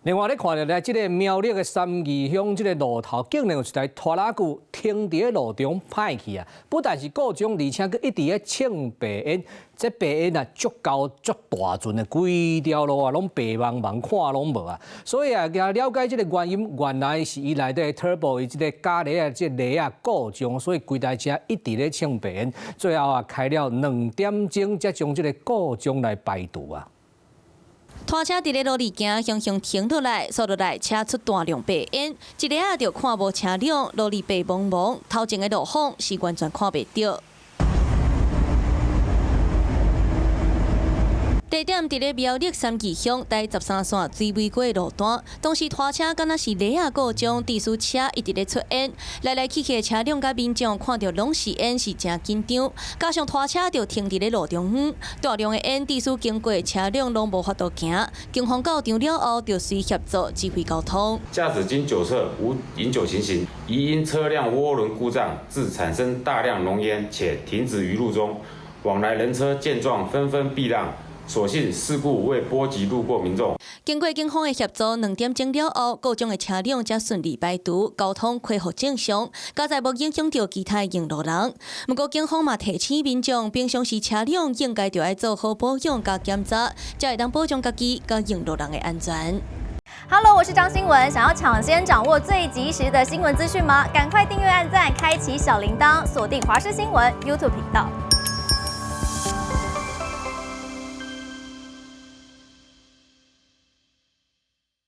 另外，你看著咧，這个苗栗的三義鄉這个路頭，竟然有一台拖拉機停佇咧路中歹去啊！不但是故障，而且閣一直咧衝白煙，這白煙啊，足夠足大陣的，規條路啊，攏白茫茫，看攏無啊！所以啊，了解這个原因，原來是伊內底 turbo 伊這个加力啊，這个螺仔故障，所以規台車一直咧衝白煙，最後啊，開了2點鐘才將這个故障來排除啊！拖車佇咧路裡行，雄雄停落來，煞落來車出大量白煙，一下仔就看無車輛，路裡白茫茫，頭前的路況是完全看袂著。地點佇咧苗栗三義鄉台13線水尾街路段，當時拖車敢若是螺仔故障，致使車一直咧出煙，來來去去的車輛佮民眾看著攏是煙，是誠緊張。加上拖車就停佇咧路中央，大量的煙致使經過的車輛攏無法度行。警方到場了後，就隨協助指揮交通。駕駛經酒測無飲酒情形，疑因車輛渦輪故障，致產生大量濃煙，且停止於路中，往來人車見狀紛紛避讓。所幸事故未波及路過民眾。經過警方的協助，2點鐘了後，故障的車輛才順利排除，交通恢復正常，佳哉無影響著其他用路人。毋過警方嘛提醒民眾，平常時車輛應該著愛做好保養佮檢查，才會當保障家己佮用路人的安全。 Hello，我是張新文，想要搶先掌握最及時的新聞資訊嗎？趕快訂閱、按讚、開啟小鈴鐺，鎖定華視新聞 YouTube 頻道。